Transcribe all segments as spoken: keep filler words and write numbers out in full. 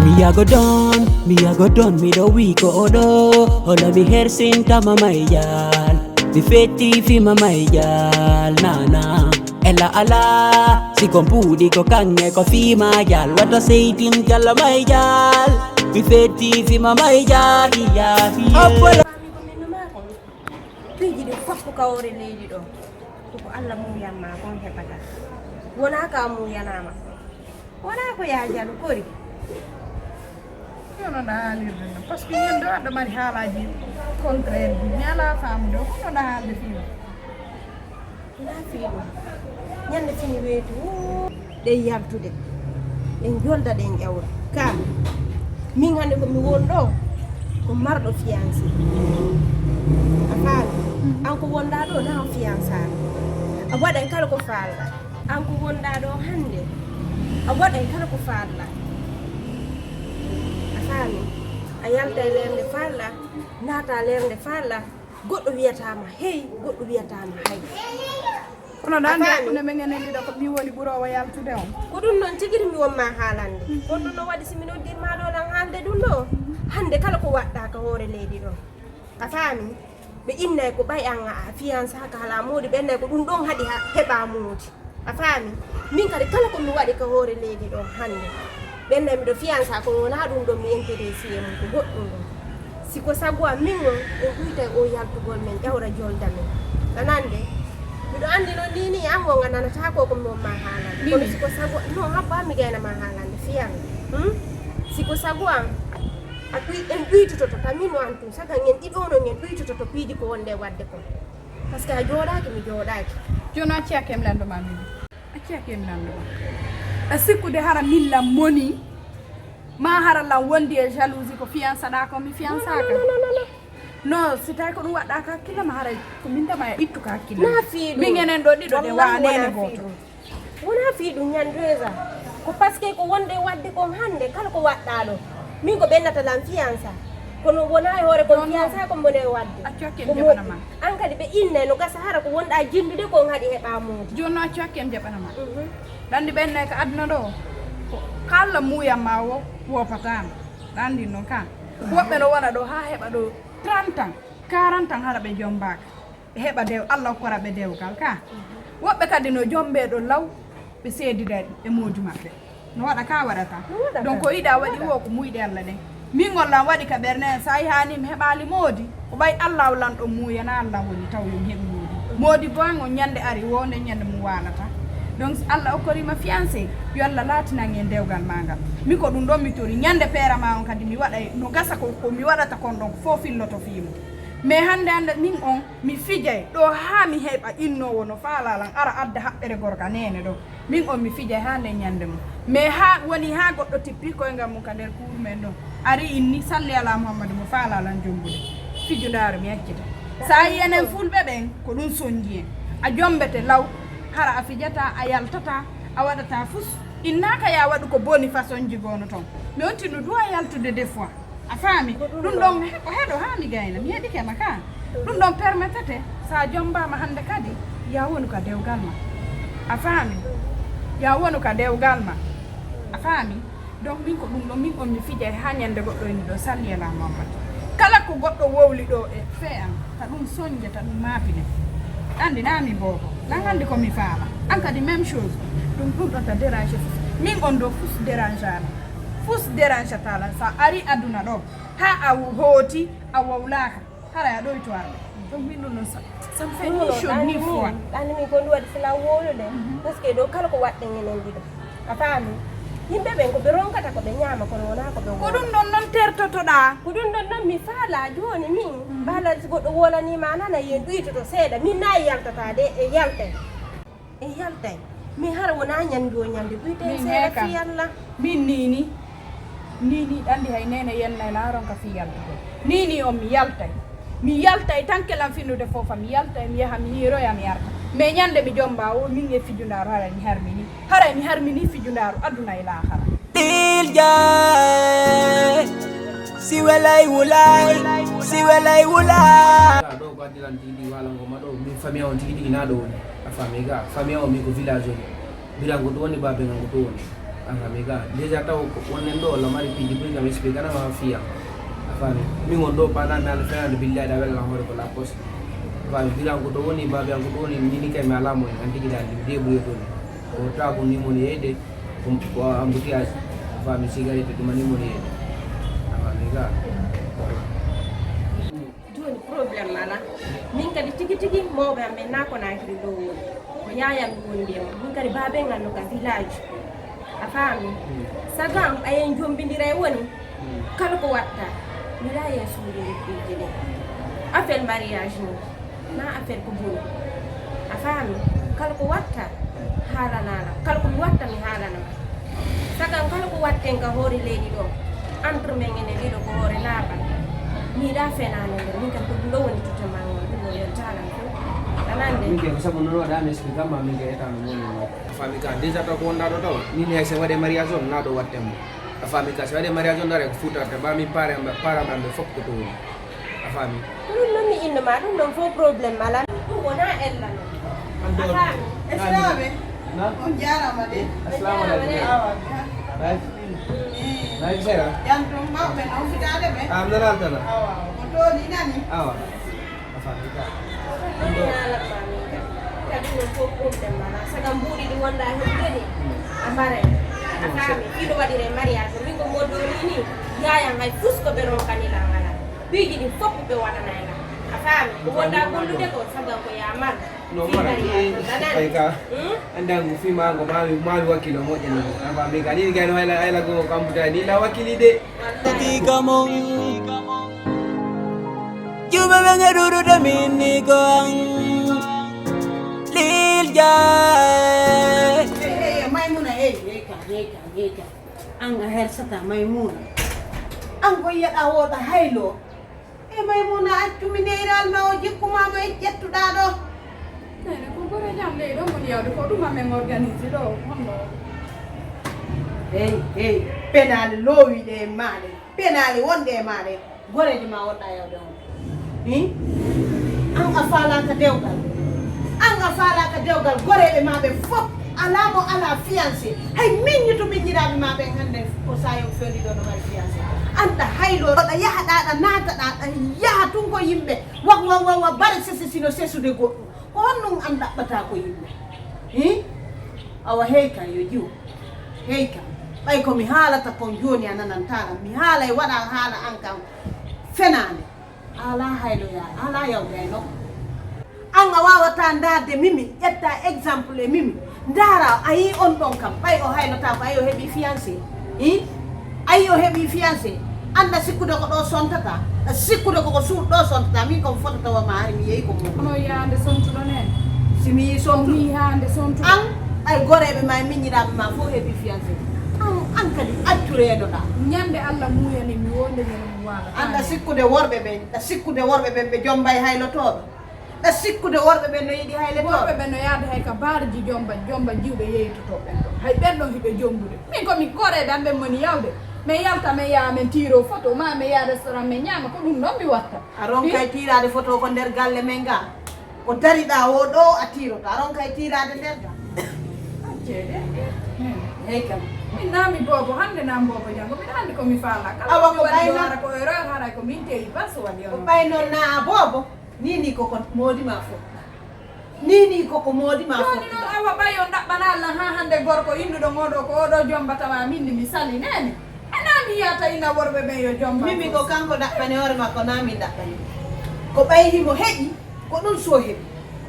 Mi yago don, mi yago don, mi do wi ko odo. Hola mi hersin tama mai jal. Mi feti fi ma mai jal, na na. Ela ala, si kon pudi ko kange ko fi ma jal. Wata seitin jala mai jal. Mi feti fi ma mai jal, iya, iya. Opola. Piiji ɗi fof ko kawore leydi ɗo. Ko ko Allah muuyatma kon heɓata. Wona ka muuyanama. Wona ko yajano kori. Yono ɗa haalirde no, parce que ñande aɗa mari haalaji contraire ji, mi ala faamude o kono ɗa haalde fino. Wona fii ɗum. Ñande fini weeti wuu ɗen yaltude, ɗen jolda, ɗen ƴawra. Ka min hannde ko mi won ɗo ko marɗo fiyancé. A faami? An ko wonɗa ɗo na o fiyansaɗo. A waɗay kala ko faalɗa. An ko wonɗa ɗo hannde, a waɗay kala ko faalɗa. A faami? A yaltay leer nde faalɗa, naata leer nde faalɗa. Goɗɗo wiyatama hey, goɗɗo wiyatama hay. Kono ɗa andi hakkunde men enen ɗiɗo ko min woni ɓurowo yaltude on. Ko ɗum noon tigi mi wonma haalande. Kono ɗum no waɗi si mi noddirma ɗo lan haalde ɗum ɗo. Hannde kala ko waɗɗa ka hoore leydi ɗo. A faami? Ɓe innay ko ɓay an a fiyansaka hala moodi, ɓe innay ko ɗum ɗon haɗi ha heɓa moodi. A faami? Min kadi kala ko mi waɗi ka hoore leydi ɗo hannde, ɓe innay miɗo fiyansa, kono wona ɗum ɗon mi intéressé e mum, ko goɗɗum ɗon. Si ko sago am min on, en ɗuytay o yaltugol men, ƴawra jolda men. A nande? Miɗo anndi noon ni ni an on a nanata ko ko mi on ma haalande. Kono si ko sago, non, habba mi gayna ma haalande, fiyan. Hmm? Si ko sago am, a ɗuy-, en ɗuytototo, ka min o an tun, sagan en ɗiɗo non en ɗuytototo piiji ko wonde waɗde kon. Parce que a jooɗaaki, mi jooɗaaki. Jooni a acciyake mi lanndo ma min. A acciyake mi lanndo ma. A sikkude hara min lan moni. Ma hara lan wondi e jalousie ko fiyansaɗa ko mi fiyansaaka. Non, non, non, non, non. Non, si tawi ko ɗum waɗɗa ka hakkille ma, haray ko min tama e ittu ka hakkille ma. Na fii ɗum. Min enen ɗo ɗiɗo ɗe wallahi wa nene wona fii gooto. Ɗum. Wona fii ɗum ñande Rosa. Ko parce que ko wonde waɗde kon hannde, kala ko waɗɗa ɗo. Min ko ɓennata lan fiyansa. Kono wona e hoore kon fiyansa ko mbone waɗde. Accu hakke mi jaɓana ma. An kadi ɓe innay no gasa hara ko wonɗa jinndude kon haɗi heɓa moodi. Jooni no accu hakke mi jaɓana ma. Mhm. Ɗanndi ɓennay ko aduna ɗo. Ko kala muuyam ma o wopatama. Ɗanndi noon ka. Woɓɓe no wona ɗo ha heɓa ɗo trente ans, quarante ans hara ɓe jombaaka. Ɓe heɓa dew-, Allah okkora ɓe dewgal ka. Woɓɓe kadi no jombe ɗo law, ɓe seedida e moodi maɓɓe. No waɗa ka waɗata. No waɗata. Donc ko yiɗa waɗi wo ko muyɗe Allah ɗen. Min on lan waɗi ka ɓernde, sa yahani mi heɓali moodi. Ko ɓay Allah o lan ɗon muuyana Allah woni taw yo mi heɓi moodi. Moodi bo an on ñande ari wo nde ñande mo waalata. Donc si Allah okkorima fiancé, yo Allah laatinan en dewgal ma ngal. Mi ko ɗum ɗon mi tori. Ñande peera ma on kadi mi waɗay no gasa ko, ko mi waɗata kon ɗon ko fof filloto fii mum. Mais hannde hannde min on mi fijay ɗo haa mi heɓa innoowo no faala lan ara adda haɓɓere gorka neene ɗo. Min on mi fijay haa nden ñande mum. Mais haa woni haa goɗɗo tippi koyngal mum ka nder kuuru men ɗo. Ari inni salli ala Muhammadu mo faala lan jombude. Fijundaaru mi accita. Sa yi enen fulɓe ɓen ko ɗum sonji en. A jombete law, hara a fijata, a yaltata, a waɗata fus. Innaaka ya waɗu ko boni façon ji goono ton. Mi on tinu duwa yaltude des fois. A faami? Ko ɗum ɗum ɗon. Ɗon he-, ko heɗo haa mi gayna. Mi heɗike ma ka. Ɗum ɗon permetete, sa jombaama hannde kadi, ya wonu ka dewgal ma. A faami? Ya wonu ka dewgal ma. A faami? Donc, min ko ɗum ɗon, min on mi fijay haa ñande goɗɗo eni ɗo salli ala Muhammad. Kala ko goɗɗo wowli ɗo e fee an, ta ɗum sonje, ta ɗum maapine. Anndi na mi boobo. Nan anndi ko mi faama. An kadi même chose. Ɗum ɗum ɗon ta dérange fus. Min on ɗo fus dérange ana. Fus dérange tala. Sa ari aduna ɗo. Ha a hooti, a wowlaaka. Hara a ɗoyto arde. Donc min ɗum ɗon sa, ça me fait ni chaud ni froid. Ɗanni min ko ɗum waɗi sila wowlude. Mhm. Parce que ɗo kala ko waɗɗen enen ɗiɗo. A faami? Yimɓe ɓen ko ɓe ronkata ko ɓe ñaama kono wonaa ko ɓe wowla. Ko ɗum ɗon non tertotoɗaa. Ko ɗum ɗon non mi faala jooni min. Mhm. Mbaalal si goɗɗo wolaniima a nana yen ɗuytoto seeɗa. Min na yaltata de e yaltay. E yaltay. Min hara wona ñande o ñande ɓuyte min seeɗa heeka. Fiyalla. Min nini. Nini ɗanndi hay nene yennay laaron ka fii yaltugol. Nini on mi yaltay. Mi yaltay tan kelan finnude fofa mi yaltay mi yaha mi hiiroya mi arta. Mais ñande mi jomba o min e fijundaaru haray mi harmini. Haray mi harmini fijundaaru aduna e laahara. Ilja, si welay wulay, si welay wulay. Ɗo ko addiran tigi tigi walango ma ɗo, min famille on tigi tigi na ɗo woni. A famille ga, famille on min ko village on. Birango to woni, babe ngango to woni. A faami ka, déjà taw ko wonnen ɗo, walla mari piiji ɓuri kam expliquer na ma fiya. A faami, min won ɗo, pana mi ala fenade billahi da wella hoore ko la poste. A faami, bilan ko ɗo woni, babi an ko ɗo woni, ni ni kay mi ala mo en, an tigi da, de ɓuri ɗo ni. Ko ta ko ni mo ni yeyde, ko, ko embouteillage. A faami, cigarette ɗum ni mo ni yeyde. A faami ka. Jooni problème alaa. Min kadi tigi tigi mawɓe am ɓen naa ko naakiri ɗo woni. Ko yaayan ɗum wondi e mum. Min kadi baaben am no ka village. A faami? Saga am ɓayen jombindira e woni. Kala ko watta. Mi laayi e suudu nde piiji ɗe. Affaire mariage ni. Naa affaire ko boni. A faami? Kala ko watta, haalanaa lam. Kala ko mi watta, mi haalana ma. Sagan kala ko watten ka hoore leydi ɗo, entre men enen ɗiɗo ko hoore laaɓal. Mi yiɗaa fenaande nder, min kam ko ɗum ɗo woni tutte ma ngon, ɗum ɗo yonta lam fof. A nande? Min ke ko sabu noon waɗa mi explique ma min ke état no woni no. A faami ka, déjà taw ko wonɗa ɗo taw. Min hay so waɗe mariage on, na ɗo watten mo. A faami ka, so waɗe mariage on, dara ko fuutarte, ba min pare am, pare am ɓe fof ko to woni. A faami? Ko ɗum noon mi inno ma, ɗum noon fof problème alaa. Ɗum wonaa ella noon. A faami? Esiraaɓe, na? On jaaraama de. Assalamu alaikum. Awa. Life. Life sera. Jam ɗum mawɓe noon fitaade ɓe. Am nana altana. Awa, ko tooni nani? Awa. A faami ka. Ko ɗum noon mi haalan ma min kam. Kadi noon fof problème alaa. Saga mbuuɗi ɗi wonɗa heɓude ni. A mbaray. A faami? Ɗiɗo waɗire mariage. Min ko moɗɗo ni ni. Yaayan hay fus ko ɓe ronkani lan alaa. Piiji ɗin fof ɓe waɗanay lan. A faami? Ko wonɗa gollude ko, saga ko ya mar. Non, voilà. Ay ka. Hmm? Andan ko fi ma ko ma mi, ma mi wakkilo moƴƴa non. A faami ka? Ni gano hayla, hayla go kambuta ni la wakkili de. Wallahi. Tika mon. Juɓe ɓe ngeɗurude min ni ko an. Lil Jay. Hey, hey, hey, Maymuna, hey, hey ka, hey ka, hey ka. An a hersata Maymuna. An ko yiyaɗa woɗa haylo. E Maymuna, accu mi neyral ma o jikku ma mo e ƴettuɗa ɗo. Nene, ko gore jam ley ɗo woni yawde ko ɗum amen organise ɗo, honno? Hey, hey, penaale loowiɗe e maaɗe, penaale wonɗe e maaɗe, goreejo ma wonɗa yawde on. Hi? An a faalaaka dewgal. An a faalaaka dewgal, goreeɓe ma ɓe fof, alaa mo alaa fiancé. Hay miññito miññiraaɓe ma ɓen hannde ko sayon feewni ɗo no mari fiancé. An ɗa haylo, ɗa yahaɗa, ɗa naataɗa, ɗa yaha tun ko yimɓe. Wa, wa, wa, wa, bare sese sino sesude goɗɗum. Ko honɗum an ɗaɓɓata ko yimɓe? Hi? Awa hey kan yo jiw. Hey kan. Ɓay ko mi haalata kon jooni a nanantaa lan. Mi haalay waɗa haala an kan fenaande. Alaa hayloyaa, alaa yawde e nokku. An a waawataa ndaarde Mimi, ƴetta exemple e Mimi. Ndaara, a yii on ɗon kam, ɓay o haylotaako, a yii o heɓii fiancé. Hi? A yii o heɓii fiancé. An ɗa sikkude ko ɗo sontata, ɗa sikkude koko suuɗ ɗo sontata, min ko mi fotata wa ma hari mi yehi ko mo. Kono yaande sontuɗo nen. Si mi yii sontuɗo. Mi yii hande sontuɗo. An, ay goreeɓe ma e miññiraaɓe ma fof heɓii fiancé. An, an kadi accu reenoɗaa. Ñande Allah muuyani mi wonde ñande mi waala. An ɗa sikkude worɓe ɓen, ɗa sikkude worɓe ɓen ɓe jombay haylotooɓe. Ɗa sikkude worɓe ɓen no yiɗi haylotooɓe. Worɓe ɓen no yaade hay ka baarji jomba, jomba jiwɓe yeeytotoo ɓen ɗon. Hay ɓen ɗon hiɓe jombude. Min ko mi goreeɓe am ɓen moni yawde. Min yalta min yaha min tiiro photo, ma min yaha restaurant min ñaama, ko ɗum ɗon mi watta. A ronkay tiiraade photo ko nder galle men ga. Ko dariɗaa o ɗo a tiiroto, a ronkay tiiraade nder ga. Acceede. Hey kam. Min naa mi boobo hannde naa mi boobo janngo, mbiɗa anndi ko mi faalaa. Kala ko mi waɗi ɗo hara ko erreur, haray ko min teyi bas waɗi on. Ko ɓay noon naa a boobo, ni ni koko moodi ma fof. Ni ni koko moodi ma fof. Jooni noon awa ɓay on ɗaɓɓana Allah haa hannde gorko innduɗo ngoɗo ko oɗo jombata ma min ni mi sali nene. E naa mi yiyata ina worɓe ɓen yo jomba. Mimi ko kanko ɗaɓɓani hoore makko, naa min ɗaɓɓani. Ko ɓay himo heƴi, ko ɗum so heɓi.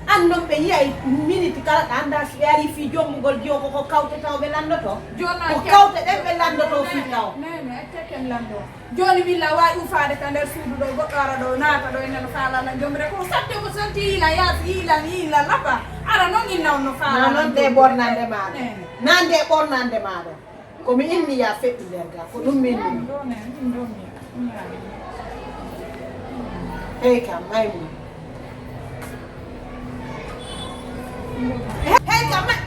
An noon ɓe yiyay miniti kala ɗa annda si ɓe ari fii jombugol jiwo ko, ko kawte taw ɓe lanndoto. Jooni ko kawte ɗen ɓe lanndoto fii taw. Nene, accaten lanndo. Jooni min la waawi ufaade ka nder suudu ɗo, goɗɗo ara ɗo, naata ɗo, ene no faalana jomre ko satte ko sonti yiila yaasi, yiila, yiila labba. Ara noon inna on no faalana. Naa noon de ɓornande maaɗa. Nene. Naa nde ɓornande maaɗa. Ko mi inni ya feƴƴi nder ga, ko ɗum mi inni. Hey kam, Maymuna. Hey kam, May-,